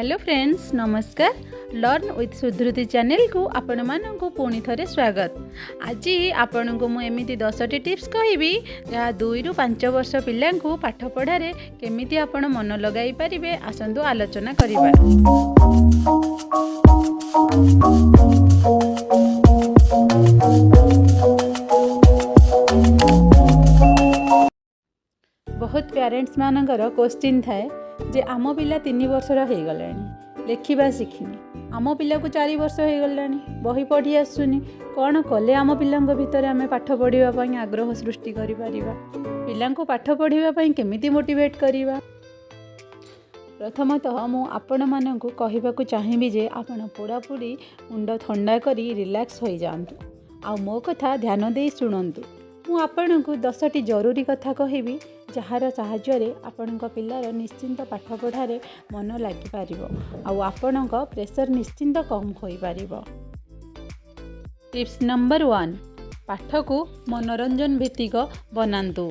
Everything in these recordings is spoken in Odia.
ହ୍ୟାଲୋ ଫ୍ରେଣ୍ଡସ୍, ନମସ୍କାର। ଲର୍ନ ୱିଥ୍ ସୁଧୃତି ଚ୍ୟାନେଲକୁ ଆପଣମାନଙ୍କୁ ପୁଣି ଥରେ ସ୍ୱାଗତ। ଆଜି ଆପଣଙ୍କୁ ମୁଁ ଏମିତି 10ଟି ଟିପ୍ସ କହିବି, ଯାହା 2ରୁ 5 ବର୍ଷ ପିଲାଙ୍କୁ ପାଠ ପଢ଼ାରେ କେମିତି ଆପଣ ମନ ଲଗାଇ ପାରିବେ। ଆସନ୍ତୁ ଆଲୋଚନା କରିବା। ବହୁତ ପ୍ୟାରେଣ୍ଟସ୍ମାନଙ୍କର କୋଶ୍ଚିନ୍ ଥାଏ ଯେ ଆମ ପିଲା 3 ବର୍ଷର ହେଇଗଲାଣି, ଲେଖିବା ଶିଖିନି। ଆମ ପିଲାକୁ 4 ବର୍ଷ ହେଇଗଲାଣି, ବହି ପଢ଼ି ଆସୁନି। କ'ଣ କଲେ ଆମ ପିଲାଙ୍କ ଭିତରେ ଆମେ ପାଠ ପଢ଼ିବା ପାଇଁ ଆଗ୍ରହ ସୃଷ୍ଟି କରିପାରିବା? ପିଲାଙ୍କୁ ପାଠ ପଢ଼ିବା ପାଇଁ କେମିତି ମୋଟିଭେଟ୍ କରିବା? ପ୍ରଥମତଃ ମୁଁ ଆପଣମାନଙ୍କୁ କହିବାକୁ ଚାହିଁବି ଯେ ଆପଣ ପୁରାପୁରି ମୁଣ୍ଡ ଥଣ୍ଡା କରି ରିଲାକ୍ସ ହୋଇଯାଆନ୍ତୁ ଆଉ ମୋ କଥା ଧ୍ୟାନ ଦେଇ ଶୁଣନ୍ତୁ। ମୁଁ ଆପଣଙ୍କୁ 10ଟି ଜରୁରୀ କଥା କହିବି, ଯାହାର ସାହାଯ୍ୟରେ ଆପଣଙ୍କ ପିଲାର ନିଶ୍ଚିନ୍ତ ପାଠପଢ଼ାରେ ମନ ଲାଗିପାରିବ ଆଉ ଆପଣଙ୍କ ପ୍ରେସର ନିଶ୍ଚିନ୍ତ କମ୍ ହୋଇପାରିବ। ଟିପ୍ସ ନମ୍ବର 1, ପାଠକୁ ମନୋରଞ୍ଜନ ଭିତ୍ତିକ ବନାନ୍ତୁ।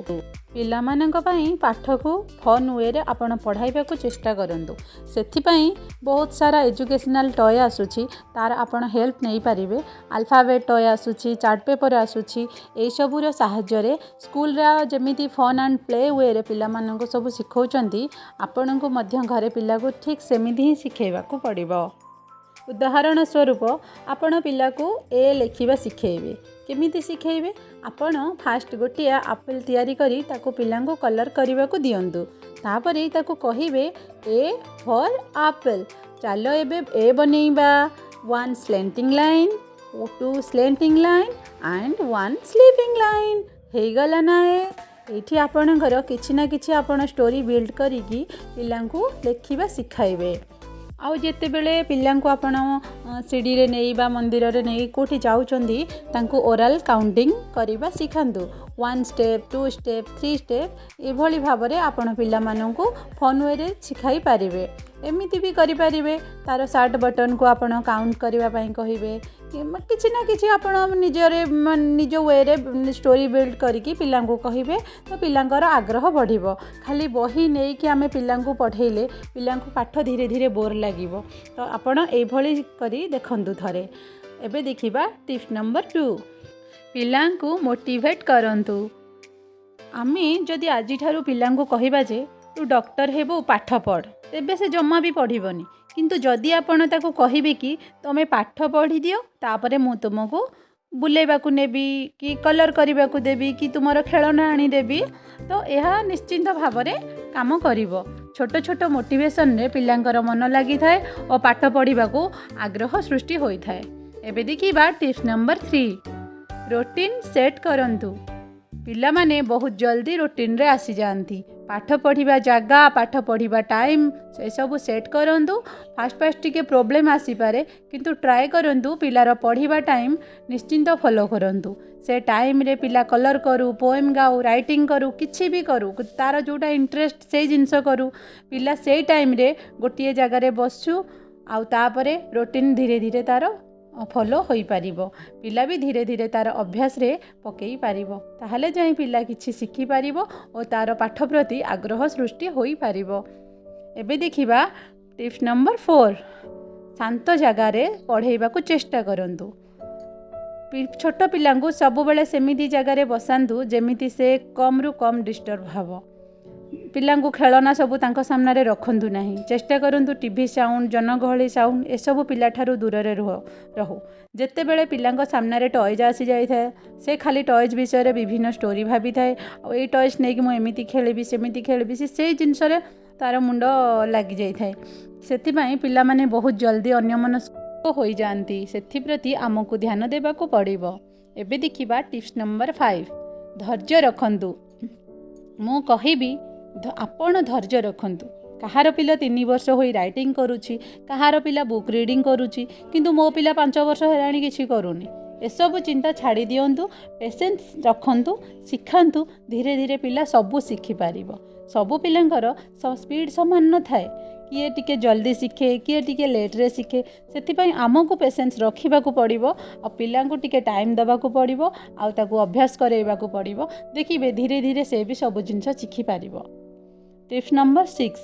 ପିଲାମାନଙ୍କ ପାଇଁ ପାଠକୁ ଫନ୍ ୱେରେ ଆପଣ ପଢ଼ାଇବାକୁ ଚେଷ୍ଟା କରନ୍ତୁ। ସେଥିପାଇଁ ବହୁତ ସାରା ଏଜୁକେସନାଲ୍ ଟୟ ଆସୁଛି, ତା'ର ଆପଣ ହେଲ୍ପ ନେଇପାରିବେ। ଆଲଫାବେଟ୍ ଟୟ ଆସୁଛି, ଚାର୍ଟ ପେପର୍ ଆସୁଛି। ଏଇସବୁର ସାହାଯ୍ୟରେ ସ୍କୁଲରେ ଯେମିତି ଫନ୍ ଆଣ୍ଡ ପ୍ଲେ ୱେରେ ପିଲାମାନଙ୍କୁ ସବୁ ଶିଖାଉଛନ୍ତି, ଆପଣଙ୍କୁ ମଧ୍ୟ ଘରେ ପିଲାକୁ ଠିକ୍ ସେମିତି ହିଁ ଶିଖାଇବାକୁ ପଡ଼ିବ। ଉଦାହରଣ ସ୍ୱରୂପ, ଆପଣ ପିଲାକୁ ଏ ଲେଖିବା ଶିଖେଇବେ। କେମିତି ଶିଖେଇବେ? ଆପଣ ଫାଷ୍ଟ ଗୋଟିଏ ଆପଲ୍ ତିଆରି କରି ତାକୁ ପିଲାଙ୍କୁ କଲର୍ କରିବାକୁ ଦିଅନ୍ତୁ। ତାପରେ ତାକୁ କହିବେ, "ଏ ଫର୍ ଆପଲ୍। ଚାଲ ଏବେ ଏ ବନେଇବା। One slanting line, two slanting line and one sleeping line. ହେଇଗଲା ନା ଏ?" ଏଇଠି ଆପଣଙ୍କର କିଛି ନା କିଛି ଆପଣ ଷ୍ଟୋରି ବିଲ୍ଡ କରିକି ପିଲାଙ୍କୁ ଲେଖିବା ଶିଖାଇବେ। ଆଉ ଯେତେବେଳେ ପିଲାଙ୍କୁ ଆପଣ ସିଡ଼ିରେ ନେଇ ବା ମନ୍ଦିରରେ ନେଇ କେଉଁଠି ଯାଉଛନ୍ତି, ତାଙ୍କୁ ଓରାଲ୍ କାଉଣ୍ଟିଂ କରିବା ଶିଖାନ୍ତୁ। One step, two step, three step, ଏଭଳି ଭାବରେ ଆପଣ ପିଲାମାନଙ୍କୁ ଫନ୍ ୱେରେ ଶିଖାଇ ପାରିବେ। ଏମିତି ବି କରିପାରିବେ, ତା'ର ସାର୍ଟ ବଟନ୍କୁ ଆପଣ କାଉଣ୍ଟ କରିବା ପାଇଁ କହିବେ। କିଛି ନା କିଛି ଆପଣ ନିଜରେ ନିଜ ୱେରେ ଷ୍ଟୋରି ବିଲ୍ଡ କରିକି ପିଲାଙ୍କୁ କହିବେ ତ ପିଲାଙ୍କର ଆଗ୍ରହ ବଢ଼ିବ। ଖାଲି ବହି ନେଇକି ଆମେ ପିଲାଙ୍କୁ ପଢ଼େଇଲେ ପିଲାଙ୍କୁ ପାଠ ଧୀରେ ଧୀରେ ବୋର୍ ଲାଗିବ। ତ ଆପଣ ଏଇଭଳି କରି ଦେଖନ୍ତୁ ଥରେ। ଏବେ ଦେଖିବା ଟିପ୍ସ ନମ୍ବର 2, ପିଲାଙ୍କୁ ମୋଟିଭେଟ୍ କରନ୍ତୁ। ଆମେ ଯଦି ଆଜିଠାରୁ ପିଲାଙ୍କୁ କହିବା ଯେ ତୁ ଡକ୍ଟର ହେବୁ, ପାଠ ପଢ଼, ତେବେ ସେ ଜମା ବି ପଢ଼ିବନି। କିନ୍ତୁ ଯଦି ଆପଣ ତାକୁ କହିବେ କି ତୁମେ ପାଠ ପଢ଼ିଦିଅ, ତାପରେ ମୁଁ ତୁମକୁ ବୁଲେଇବାକୁ ନେବି କି କଲର୍ କରିବାକୁ ଦେବି କି ତୁମର ଖେଳନା ଆଣିଦେବି, ତ ଏହା ନିଶ୍ଚିନ୍ତ ଭାବରେ କାମ କରିବ। ଛୋଟ ଛୋଟ ମୋଟିଭେସନରେ ପିଲାଙ୍କର ମନ ଲାଗିଥାଏ ଓ ପାଠ ପଢ଼ିବାକୁ ଆଗ୍ରହ ସୃଷ୍ଟି ହୋଇଥାଏ। ଏବେ ଦେଖିବା ଟିପ୍ସ ନମ୍ବର 3, ରୋଟିନ୍ ସେଟ୍ କରନ୍ତୁ। ପିଲାମାନେ ବହୁତ ଜଲ୍ଦି ରୋଟିନ୍ରେ ଆସିଯାଆନ୍ତି। ପାଠ ପଢ଼ିବା ଜାଗା, ପାଠ ପଢ଼ିବା ଟାଇମ୍, ସେସବୁ ସେଟ୍ କରନ୍ତୁ। ଫାଷ୍ଟ ଫାଷ୍ଟ ଟିକେ ପ୍ରୋବ୍ଲେମ୍ ଆସିପାରେ, କିନ୍ତୁ ଟ୍ରାଏ କରନ୍ତୁ। ପିଲାର ପଢ଼ିବା ଟାଇମ୍ ନିଶ୍ଚିନ୍ତ ଫଲୋ କରନ୍ତୁ। ସେ ଟାଇମ୍ରେ ପିଲା କଲର୍ କରୁ, ପୋଏମ୍ ଗାଉ, ରାଇଟିଂ କରୁ, କିଛି ବି କରୁ, ତା'ର ଯେଉଁଟା ଇଣ୍ଟରେଷ୍ଟ ସେଇ ଜିନିଷ କରୁ, ପିଲା ସେଇ ଟାଇମ୍ରେ ଗୋଟିଏ ଜାଗାରେ ବସୁ ଆଉ ତାପରେ ରୋଟିନ୍ ଧୀରେ ଧୀରେ ତା'ର ଫଲୋ ହୋଇପାରିବ। ପିଲା ବି ଧୀରେ ଧୀରେ ତା'ର ଅଭ୍ୟାସରେ ପକାଇ ପାରିବ। ତାହେଲେ ଯାଇ ପିଲା କିଛି ଶିଖିପାରିବ ଓ ତା'ର ପାଠ ପ୍ରତି ଆଗ୍ରହ ସୃଷ୍ଟି ହୋଇପାରିବ। ଏବେ ଦେଖିବା ଟିପ୍ସ ନମ୍ବର 4, ଶାନ୍ତ ଜାଗାରେ ପଢ଼େଇବାକୁ ଚେଷ୍ଟା କରନ୍ତୁ। ଛୋଟ ପିଲାଙ୍କୁ ସବୁବେଳେ ସେମିତି ଜାଗାରେ ବସାନ୍ତୁ ଯେମିତି ସେ କମ୍ରୁ କମ୍ ଡିଷ୍ଟର୍ବ ହେବ। ପିଲାଙ୍କୁ ଖେଳନା ସବୁ ତାଙ୍କ ସାମ୍ନାରେ ରଖନ୍ତୁ ନାହିଁ। ଚେଷ୍ଟା କରନ୍ତୁ ଟିଭି ସାଉଣ୍ଡ, ଜନଗହଳି ସାଉଣ୍ଡ, ଏସବୁ ପିଲାଠାରୁ ଦୂରରେ ରହୁ। ଯେତେବେଳେ ପିଲାଙ୍କ ସାମ୍ନାରେ ଟଏଜ୍ ଆସିଯାଇଥାଏ, ସେ ଖାଲି ଟଏଜ୍ ବିଷୟରେ ବିଭିନ୍ନ ଷ୍ଟୋରି ଭାବିଥାଏ ଆଉ ଏଇ ଟଏଜ୍ ନେଇକି ମୁଁ ଏମିତି ଖେଳିବି, ସେମିତି ଖେଳିବି, ସେ ସେଇ ଜିନିଷରେ ତା'ର ମୁଣ୍ଡ ଲାଗିଯାଇଥାଏ। ସେଥିପାଇଁ ପିଲାମାନେ ବହୁତ ଜଲ୍ଦି ଅନ୍ୟମନସ୍କ ହୋଇଯାଆନ୍ତି। ସେଥିପ୍ରତି ଆମକୁ ଧ୍ୟାନ ଦେବାକୁ ପଡ଼ିବ। ଏବେ ଦେଖିବା ଟିପ୍ସ ନମ୍ବର 5, ଧୈର୍ଯ୍ୟ ରଖନ୍ତୁ। ମୁଁ କହିବି, ଆପଣ ଧୈର୍ଯ୍ୟ ରଖନ୍ତୁ। କାହାର ପିଲା 3 ବର୍ଷ ହୋଇ ରାଇଟିଂ କରୁଛି, କାହାର ପିଲା ବୁକ୍ ରିଡ଼ିଂ କରୁଛି, କିନ୍ତୁ ମୋ ପିଲା 5 ବର୍ଷ ହେଲାଣି କିଛି କରୁନି। ଏସବୁ ଚିନ୍ତା ଛାଡ଼ି ଦିଅନ୍ତୁ। ପେସେନ୍ସ ରଖନ୍ତୁ, ଶିଖାନ୍ତୁ। ଧୀରେ ଧୀରେ ପିଲା ସବୁ ଶିଖିପାରିବ। ସବୁ ପିଲାଙ୍କର ସ୍ପିଡ଼ ସମାନ ନଥାଏ। କିଏ ଟିକେ ଜଲ୍ଦି ଶିଖେ, କିଏ ଟିକେ ଲେଟ୍ରେ ଶିଖେ। ସେଥିପାଇଁ ଆମକୁ ପେସେନ୍ସ ରଖିବାକୁ ପଡ଼ିବ ଆଉ ପିଲାଙ୍କୁ ଟିକେ ଟାଇମ୍ ଦେବାକୁ ପଡ଼ିବ ଆଉ ତାକୁ ଅଭ୍ୟାସ କରାଇବାକୁ ପଡ଼ିବ। ଦେଖିବେ, ଧୀରେ ଧୀରେ ସେ ବି ସବୁ ଜିନିଷ ଶିଖିପାରିବ। ଟିପ୍ସ ନମ୍ବର 6,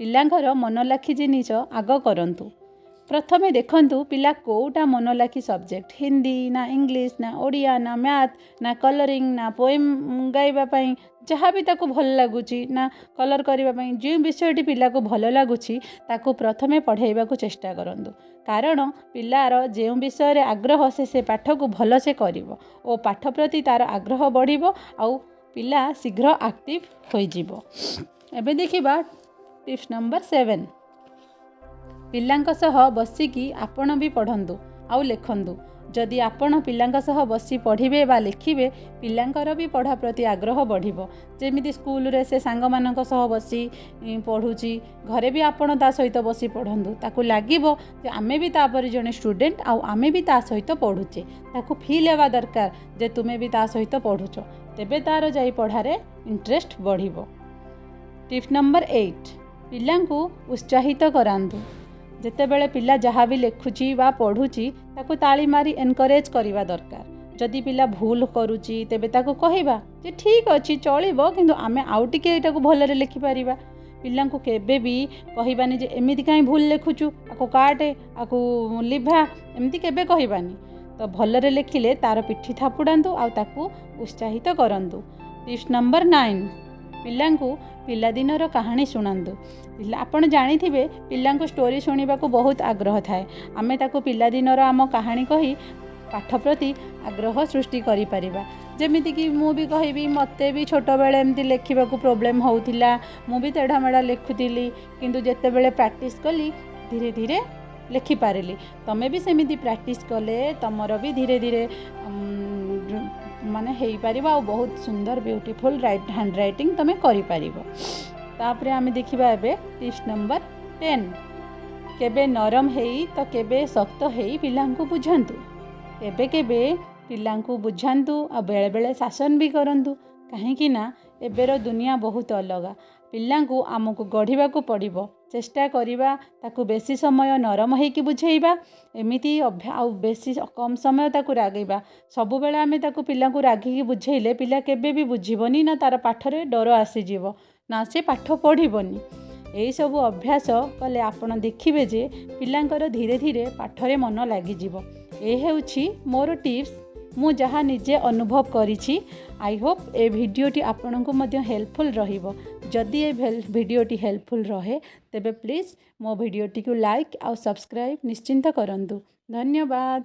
ପିଲାଙ୍କର ମନ ଲାଖି ଜିନିଷ ଆଗ କରନ୍ତୁ। ପ୍ରଥମେ ଦେଖନ୍ତୁ ପିଲା କେଉଁଟା ମନ ଲାଖି ସବଜେକ୍ଟ, ହିନ୍ଦୀ ନା ଇଂଲିଶ ନା ଓଡ଼ିଆ ନା ମ୍ୟାଥ୍ ନା କଲରିଂ ନା ପୋଏମ୍ ଗାଇବା ପାଇଁ, ଯାହା ବି ତାକୁ ଭଲ ଲାଗୁଛି, ନା କଲର୍ କରିବା ପାଇଁ, ଯେଉଁ ବିଷୟଟି ପିଲାକୁ ଭଲ ଲାଗୁଛି ତାକୁ ପ୍ରଥମେ ପଢ଼ାଇବାକୁ ଚେଷ୍ଟା କରନ୍ତୁ। କାରଣ ପିଲାର ଯେଉଁ ବିଷୟରେ ଆଗ୍ରହ, ସେ ସେ ପାଠକୁ ଭଲସେ କରିବ ଓ ପାଠ ପ୍ରତି ତା'ର ଆଗ୍ରହ ବଢ଼ିବ ଆଉ ପିଲା ଶୀଘ୍ର ଆକ୍ଟିଭ୍ ହୋଇଯିବ। ଏବେ ଦେଖିବା ଟିପ୍ସ ନମ୍ବର 7। ପିଲାଙ୍କ ସହ ବସିକି ଆପଣ ବି ପଢ଼ନ୍ତୁ ଆଉ ଲେଖନ୍ତୁ। ଯଦି ଆପଣ ପିଲାଙ୍କ ସହ ବସି ପଢ଼ିବେ ବା ଲେଖିବେ, ପିଲାଙ୍କର ବି ପଢ଼ା ପ୍ରତି ଆଗ୍ରହ ବଢ଼ିବ। ଯେମିତି ସ୍କୁଲରେ ସେ ସାଙ୍ଗମାନଙ୍କ ସହ ବସି ପଢ଼ୁଛି, ଘରେ ବି ଆପଣ ତା ସହିତ ବସି ପଢ଼ନ୍ତୁ। ତାକୁ ଲାଗିବ ଯେ ଆମେ ବି ତା ପରି ଜଣେ ଷ୍ଟୁଡ଼େଣ୍ଟ ଆଉ ଆମେ ବି ତା ସହିତ ପଢ଼ୁଛେ। ତାକୁ ଫିଲ୍ ହେବା ଦରକାର ଯେ ତୁମେ ବି ତା ସହିତ ପଢ଼ୁଛ, ତେବେ ତା'ର ଯାଇ ପଢ଼ାରେ ଇଣ୍ଟରେଷ୍ଟ ବଢ଼ିବ। ଟିପ୍ସ ନମ୍ବର 8, ପିଲାଙ୍କୁ ଉତ୍ସାହିତ କରାନ୍ତୁ। ଯେତେବେଳେ ପିଲା ଯାହା ବି ଲେଖୁଛି ବା ପଢ଼ୁଛି, ତାକୁ ତାଳି ମାରି ଏନକରେଜ୍ କରିବା ଦରକାର। ଯଦି ପିଲା ଭୁଲ କରୁଛି, ତେବେ ତାକୁ କହିବା ଯେ ଠିକ୍ ଅଛି, ଚଳିବ, କିନ୍ତୁ ଆମେ ଆଉ ଟିକେ ଏଇଟାକୁ ଭଲରେ ଲେଖିପାରିବା। ପିଲାଙ୍କୁ କେବେ ବି କହିବାନି ଯେ ଏମିତି କାହିଁ ଭୁଲ ଲେଖୁଛୁ, ଆକୁ କାଟେ, ଆକୁ ଲିଭା, ଏମିତି କେବେ କହିବାନି। ତ ଭଲରେ ଲେଖିଲେ ତା'ର ପିଠି ଥାପୁଡ଼ାନ୍ତୁ ଆଉ ତାକୁ ଉତ୍ସାହିତ କରନ୍ତୁ। ଟିପ୍ସ ନମ୍ବର 9, ପିଲାଙ୍କୁ ପିଲାଦିନର କାହାଣୀ ଶୁଣାନ୍ତୁ। ଆପଣ ଜାଣିଥିବେ, ପିଲାଙ୍କୁ ଷ୍ଟୋରି ଶୁଣିବାକୁ ବହୁତ ଆଗ୍ରହ ଥାଏ। ଆମେ ତାକୁ ପିଲାଦିନର ଆମ କାହାଣୀ କହି ପାଠ ପ୍ରତି ଆଗ୍ରହ ସୃଷ୍ଟି କରିପାରିବା। ଯେମିତିକି ମୁଁ ବି କହିବି, ମୋତେ ବି ଛୋଟବେଳେ ଏମିତି ଲେଖିବାକୁ ପ୍ରୋବ୍ଲେମ୍ ହେଉଥିଲା। ମୁଁ ବି ତେଢ଼ାମେଢ଼ା ଲେଖୁଥିଲି, କିନ୍ତୁ ଯେତେବେଳେ ପ୍ରାକ୍ଟିସ୍ କଲି, ଧୀରେ ଧୀରେ ଲେଖିପାରିଲି। ତମେ ବି ସେମିତି ପ୍ରାକ୍ଟିସ୍ କଲେ ତମର ବି ଧୀରେ ଧୀରେ ମାନେ ହେଇପାରିବ ଆଉ ବହୁତ ସୁନ୍ଦର ବ୍ୟୁଟିଫୁଲ୍ ହ୍ୟାଣ୍ଡ ରାଇଟିଂ ତମେ କରିପାରିବ। ତାପରେ ଆମେ ଦେଖିବା ଏବେ ଟିପ୍ସ ନମ୍ବର 10। କେବେ ନରମ ହେଇ ତ କେବେ ଶକ୍ତ ହେଇ ପିଲାଙ୍କୁ ବୁଝାନ୍ତୁ। କେବେ କେବେ ପିଲାଙ୍କୁ ବୁଝାନ୍ତୁ ଆଉ ବେଳେବେଳେ ଶାସନ ବି କରନ୍ତୁ, କାହିଁକି ନା ଏବେର ଦୁନିଆ ବହୁତ ଅଲଗା। ପିଲାଙ୍କୁ ଆମକୁ ଗଢ଼ିବାକୁ ପଡ଼ିବ। ଚେଷ୍ଟା କରିବା ତାକୁ ବେଶୀ ସମୟ ନରମ ହେଇକି ବୁଝେଇବା ଏମିତି ଆଉ ବେଶୀ କମ୍ ସମୟ ତାକୁ ରାଗିବା। ସବୁବେଳେ ଆମେ ତାକୁ ପିଲାଙ୍କୁ ରାଗିକି ବୁଝେଇଲେ ପିଲା କେବେ ବି ବୁଝିବନି, ନା ତା'ର ପାଠରେ ଡର ଆସିଯିବ, ନା ସେ ପାଠ ପଢ଼ିବନି। ଏଇସବୁ ଅଭ୍ୟାସ କଲେ ଆପଣ ଦେଖିବେ ଯେ ପିଲାଙ୍କର ଧୀରେ ଧୀରେ ପାଠରେ ମନ ଲାଗିଯିବ। ଏ ହେଉଛି ମୋର ଟିପ୍ସ, ମୁଁ ଯାହା ନିଜେ ଅନୁଭବ କରିଛି। I Hope ଏ ଭିଡ଼ିଓଟି ଆପଣଙ୍କୁ ମଧ୍ୟ ହେଲ୍ପଫୁଲ୍ ରହିବ। ଯଦି ଏ ଭିଡ଼ିଓଟି ହେଲ୍ପଫୁଲ୍ ରହେ, ତେବେ ପ୍ଲିଜ୍ ମୋ ଭିଡ଼ିଓଟିକୁ ଲାଇକ୍ ଆଉ ସବସ୍କ୍ରାଇବ୍ ନିଶ୍ଚିନ୍ତ କରନ୍ତୁ। ଧନ୍ୟବାଦ।